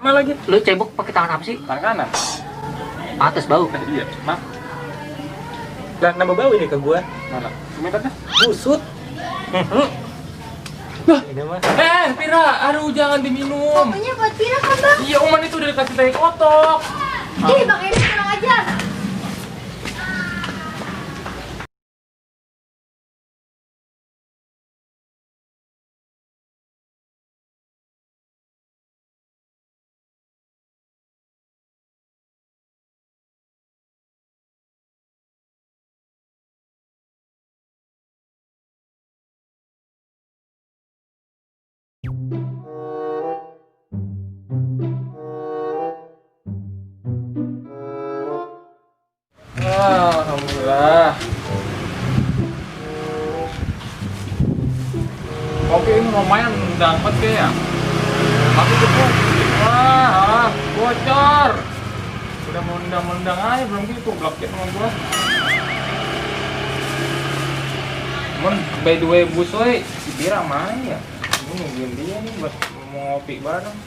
Mana lagi? Lu cebok pakai tangan apa sih? Tangan kanan. Atas bau. Iya, maaf. Lah nambah bau ini ke gua. Mana? Minta deh. Busut. Ini mah. Pira, aduh jangan diminum. Kopinya buat Pira kan bang? Iya, Oman itu udah dikasih teh kotok. Ih bang Edi kurang ajar. Alhamdulillah. Kopi ini lumayan dapat kayak ya. Tapi cukup. Wah, bocor. Udah mendang-mendang aja belum gitu blokir sama gua. Mon, by the way, Bu Soy, si Pira mana ya? Gue nungguin dia nih buat mau ngopi bareng.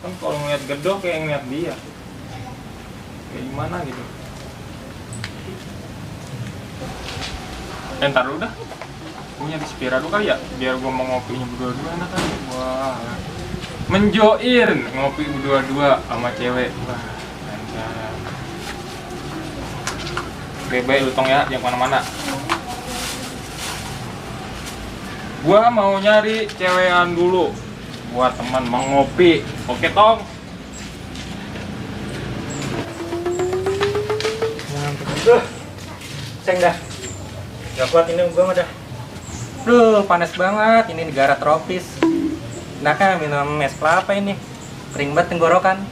Kan kalau ngeliat gedok kayak ngeliat dia. Kayak gimana gitu. Ntar dulu dah. Punya di Spira dulu kali ya, biar gua mau ngopinya berdua-dua enak kan. Wah, menjoin ngopi berdua-dua sama cewek. Wah, mantap. Oke, baik lu Tong ya, yang mana-mana. Gua mau nyari cewekan dulu buat teman mau ngopi. Oke, Tong. Seng dah. Gak kuat ini gua mah dah. Duh, panas banget. Ini negara tropis. Nah kan minum es kelapa ini. Kering banget tenggorokan.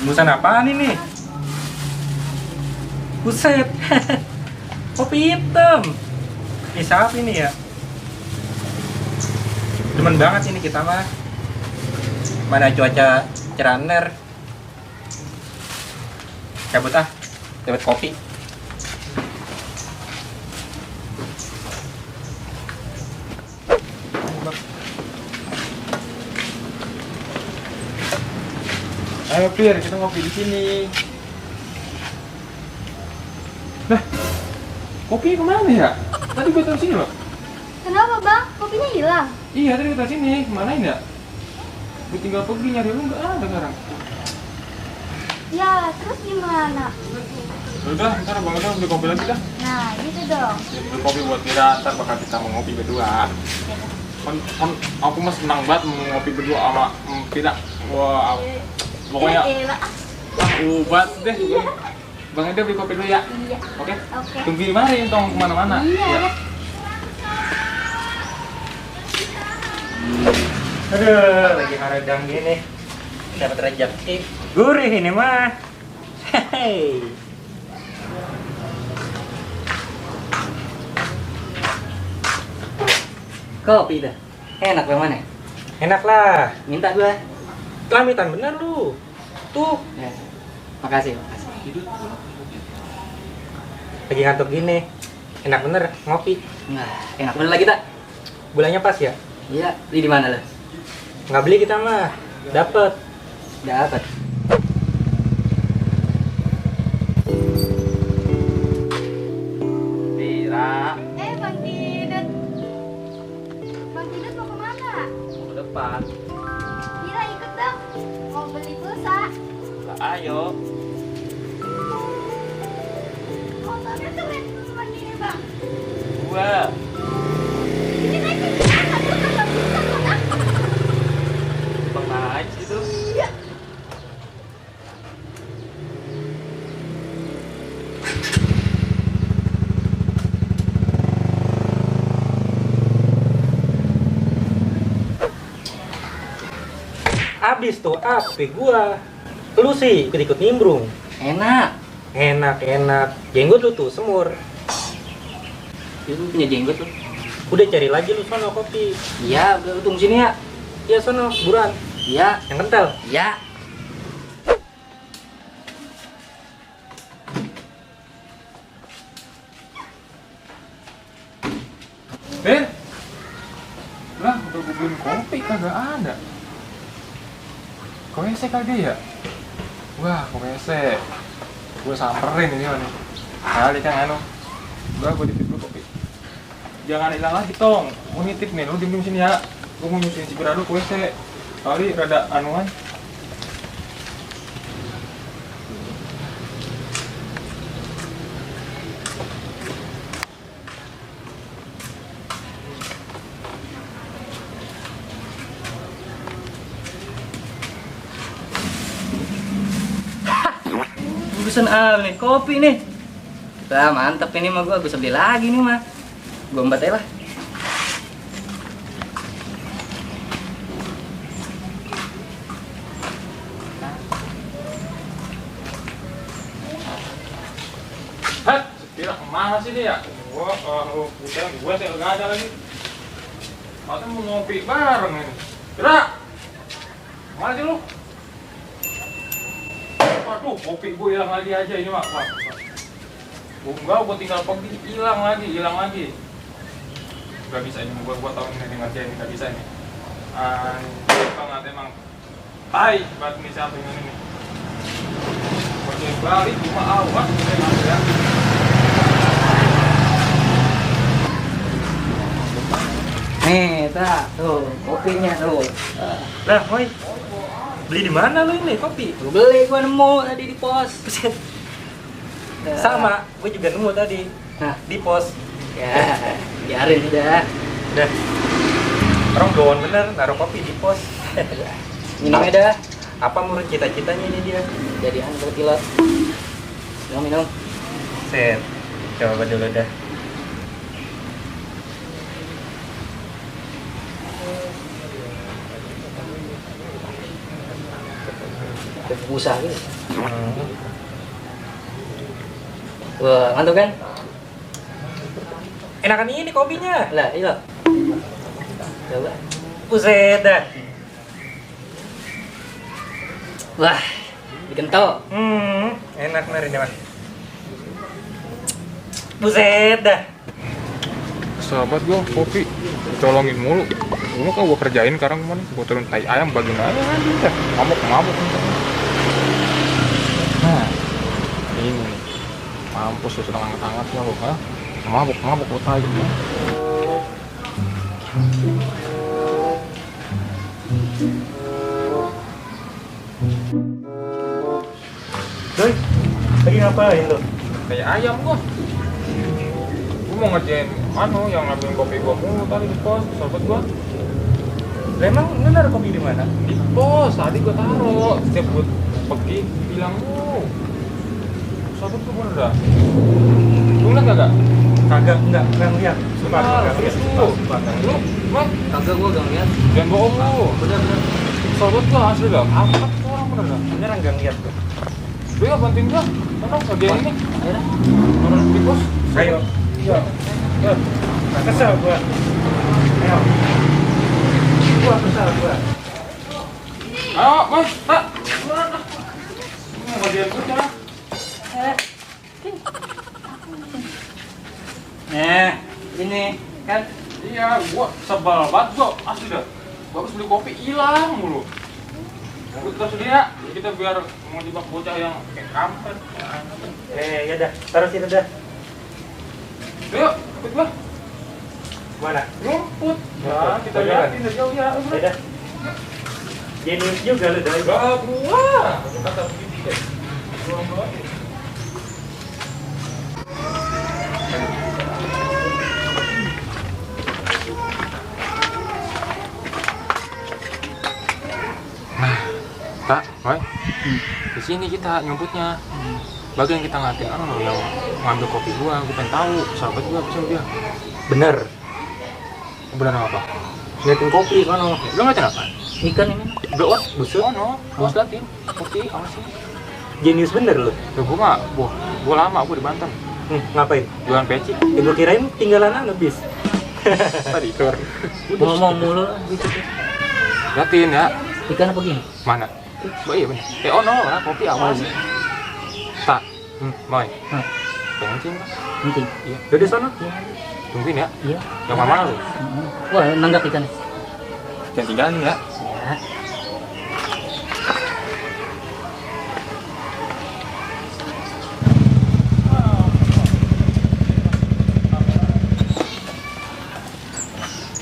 Busan apaan ini? Buset. Kopi hitam. Ini siapa ini ya? Demen banget ini kita mah. Mana cuaca cerah. Cabut ah, dapat kopi. Ayo Pir, kita ngopi di sini. Nah, kopi kemana ya? Tadi gue taruh sini loh. Kenapa bang? Kopinya hilang? Iya, tadi gue taruh sini. Kemanain ya? Gue tinggal pergi nyari lu nggak ada sekarang. Ya terus gimana? Udah, ntar Bang Udah beli kopi lagi dah. Nah gitu dong. Ya, beli kopi buat Pira, ntar bakal kita mau ngopi berdua. Kan aku mah senang banget mau ngopi berdua sama Pira. Wah, pokoknya ubat deh. Iya. Bang Eda beli kopi dulu ya. Iya. Oke? Oke. Tunggu di mari Tong kemana-mana. Iya. Aduh, lagi haradang gini. Dapat rezeki. Gurih ini mah. Hei. Kopi dah. Enak bagaimana? Enak lah. Minta gua. Kelamitan bener lu. Tuh, Ya. Makasih. lagi ngantuk gini. Enak bener ngopi. Nah, enak bener lagi tak? Bulannya pas ya? Iya, beli di mana lo? Nggak beli kita mah. Dapet. Dapat. Pira, Bang Didut. Bang Didut mau kemana? ke depan. Pira ikut dong. Mau beli pulsa. Ayo. Motornya keren Bang Didut bang. Gua. Ini naik ke sana tuh nggak bisa kok. Bang naik gitu. Iya. Abis tuh api gua. Lu sih ikut-ikut nimbrung. Enak. Enak. Jenggot lu tuh semur. Itu punya jenggot tuh. Udah cari lagi lu sono kopi. Iya, udah lu tunggu sini ya. Ya sono, buruan. Iya. Yang kental. Iya. Ben, Lah, udah gue beliin kopi kagak ada. Ke WC kagak ya? Wah, ke WC. Gue samperin ini nih. Kali kan anu. Udah gue titip dulu kopi. Jangan hilang lagi tong. Gue nitip nih, lu diem sini ya. Gue mau nyusuin si Berado ke WC. Kali rada anuan. Pesen nih, kopi nih. Wah, mantep ini mah gua bisa beli lagi nih mah. Gua embat aja lah. Hah, sekira kemana sih dia? Gue sih nggak ada lagi. Katanya mau ngopi bareng ini. Kira, mana sih lu? Waduh, kopi gue hilang lagi aja ini mak. Wah, enggak, gue tinggal pergi hilang lagi. Gak bisa ini, gue tahu ini ngerjain ini, gak bisa ini. Anjir banget emang. Tai banget nih siapa yang ini. Gue balik cuma awas memang ya. Nih, tuh kopinya tuh. Lah, woi. Beli di mana lu ini kopi? Gua beli, gua nemu tadi di pos. Sama, gue juga nemu tadi Nah, di pos. ya, biarin udah. Dah. Orang doan bener naruh kopi di pos. Minum aja dah. Apa menurut cita-citanya ini dia? Jadi anggota pilot. Minum. Set. Coba dulu dah. Usaha gitu. Wah, mantap kan? Enakan ini kopinya. Lah, iya. Coba. Buset dah. Wah, bikin tau. Enak bener ini mah. Buset dah. Sahabat gue kopi colongin mulu. Lu kan gue kerjain sekarang kemana? Gue turun tai ayam bagian aja aja. Mabuk. Nah, ini nih. Mampus lu sedang hangat-hangat ya lu, ha? Mabuk lu tai. Doi, lagi ngapain lu? Kayak ayam gua. Gua mau ngerjain yang ngambilin kopi gua mulu tadi di pos, sahabat gua. Lah emang lu naruh kopi di mana? Di pos, tadi gua taruh. Setiap gua pergi bilang lu. Sahabat gua bener dah. Lu liat kagak? Kagak, enggak lihat. Sumpah, Benar, enggak lihat. lu. Lu, Mat, Kagak gua gak lihat. jangan bohong lu. Bener. Sahabat gua asli dah. Angkat tuh orang bener dah. Beneran enggak lihat tuh. Lu ya bantuin gua. Tolong kerjain ini. Ayo dah. Turun di pos. Ayo. Yo. Nah, kesel gua. Ayo. Gua kesel gua. Ayo, Mas. Tak. Lu mau kerjain gua jangan. Ini kan Iya, gua sebel banget gua, asli dah. Gua habis beli kopi hilang mulu. Gua tetap sedia, kita biar mau jebak bocah yang kayak kampret. Ya dah, taruh situ dah. Yuk, ikut gua. Mana? Rumput. Nah, Kita jalan. liatin dari jauh ya. Ya dah. Jenius juga lu Doi. Enggak gua. Kata begitu deh. Gua. Tak, Boy. Di sini kita nyebutnya. Bagian kita ngatin orang loh yang ngambil kopi gua pengen tahu sahabat gua bisa dia. Bener. Benar apa? Ngeliatin kopi kan lo. Lu ngeliatin apa? ikan ini. Blok, busuk. Oh no, bos liatin. Kopi, apa sih? Jenius bener lu. Ya gua mah, gua lama gua di Banten. Ngapain? Jualan peci. Ya gua kirain tinggalan bis. Tadi tur. Ngomong mulu gitu. Liatin ya. Ikan apa gini? Mana? Oh iya bener. Oh no, lah kopi awal sih. Tak. Boy. Pengen Pak? Penting. Iya. Udah sono. Tungguin ya. Iya. Yang mana lu? Wah, nanggap ikan. Jangan tinggalin ya. Ya.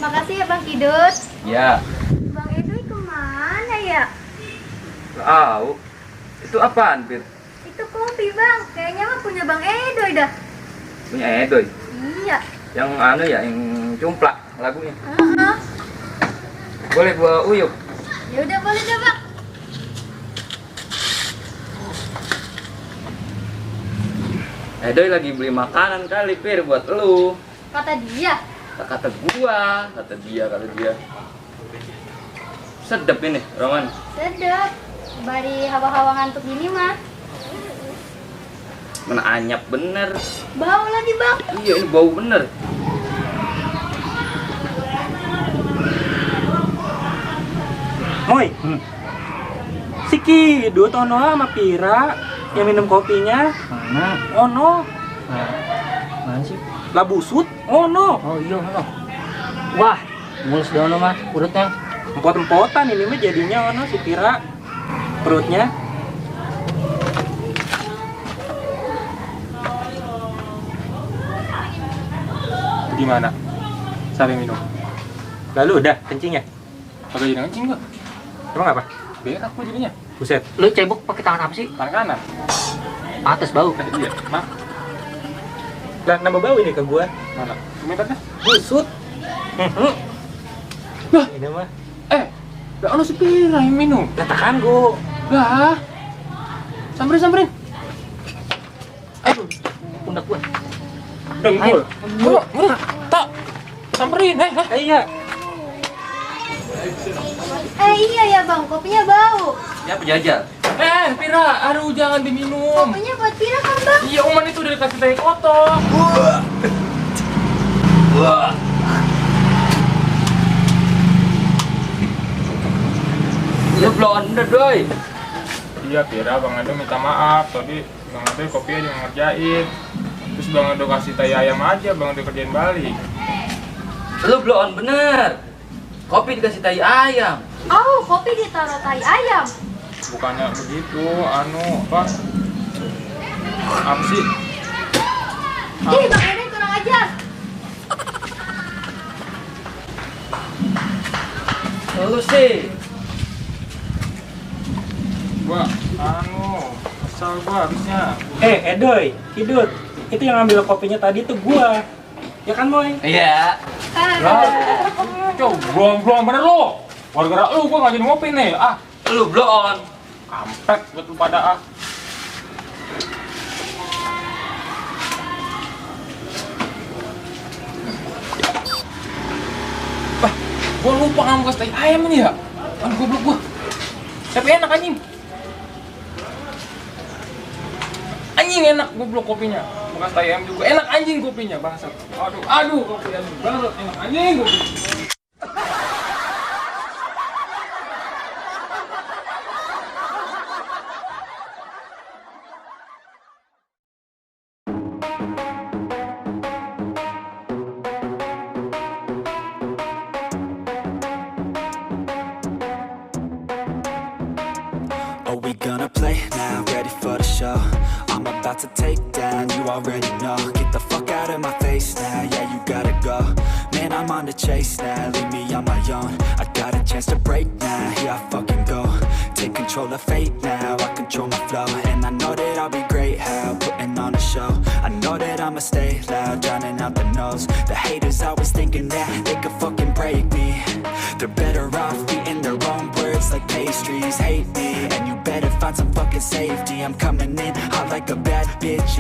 Makasih ya Bang Kidut. Ya. Bang Edoy kemana ya? Tahu. Itu apaan, Pir? Itu kopi Bang. Kayaknya mah punya Bang Edoy dah. Punya Edoy. Iya. Yang anu ya, yang cumplak lagunya. Heeh. Boleh gua uyup? Ya udah boleh dah Bang. Edoy lagi beli makanan kali, Pir, buat lu. Kata dia. Kata dia. Sedep ini, Roman. Sedap. Bari hawa-hawa ngantuk gini mah. Mana anyap bener. Bau lagi Bang. Iya, ini bau bener. Moy, si Kidut ono sama Pira yang minum kopinya. Mana? Ono, Mana sih? lah busut, ono. Oh iya, mana? Wah, mulus dono mah urutnya. Empot-empotan ini mah jadinya ono si Pira perutnya. Gimana? Sampai minum. Lalu udah kencing ya? Kagak jadi ngencing gua. Emang apa? Berak gua jadinya. Buset. Lu cebok pakai tangan apa sih? Tangan kanan. Pantes bau. Iya, mak. Lah nambah bau ini ke gua. Mana? Komentarnya? Busut. Lah, Ini mah. lah ono si Pira yang minum. Katakan gua. Lah. Samperin. Aduh, pundak gua. Dengkul. Murah. Tak. Samperin, Iya. Iya ya Bang, kopinya bau. Ya penjajal. Pira, aduh jangan diminum. Kopinya buat Pira kan Bang? Iya, Oman itu udah dikasih teh kotor. Wah. Lu blonder, Doy. Iya, Pira, Bang Ado minta maaf. Tadi Bang Ado kopinya juga ngerjain. Terus Bang Ado kasih tai ayam aja, Bang Ado kerjain balik. Lu blon bener. Kopi dikasih tai ayam. Oh, kopi ditaruh tai ayam. Bukannya begitu, apa sih? Ih, Bang Edoy kurang ajar. Lu sih. Gua, kesel gua harusnya. Edoy, Kidut. Itu yang ambil kopinya tadi tuh gua. Ya kan, Moy? Iya. Belum bener lu. Gara-gara lu gua nggak jadi ngopi nih. Lu blon. Kampret betul pada Gua lupa nggak kasih tai ayam ini ya. Goblok gua. Tapi enak anjing. Anjing enak goblok kopinya. Bekas tai ayam juga enak anjing kopinya, bangsat. Aduh kopi anjing bangsat enak anjing kopi. Are we gonna play now? Ready for the show? I'm about to take down, you already know. Get the fuck out of my face now, yeah, you gotta go. Man, I'm on the chase now, leave me on my own. I got a chance to break now, here I fucking go. Take control of fate now, I control my flow. And I know that I'll be great, how putting on a show. I know that I'ma stay loud, drowning out the noise. The haters always thinking that they could fucking break me. They're better off eating their own words like pastries. Hate me, and you better find some fucking safety. I'm coming in hot like a bad bitch.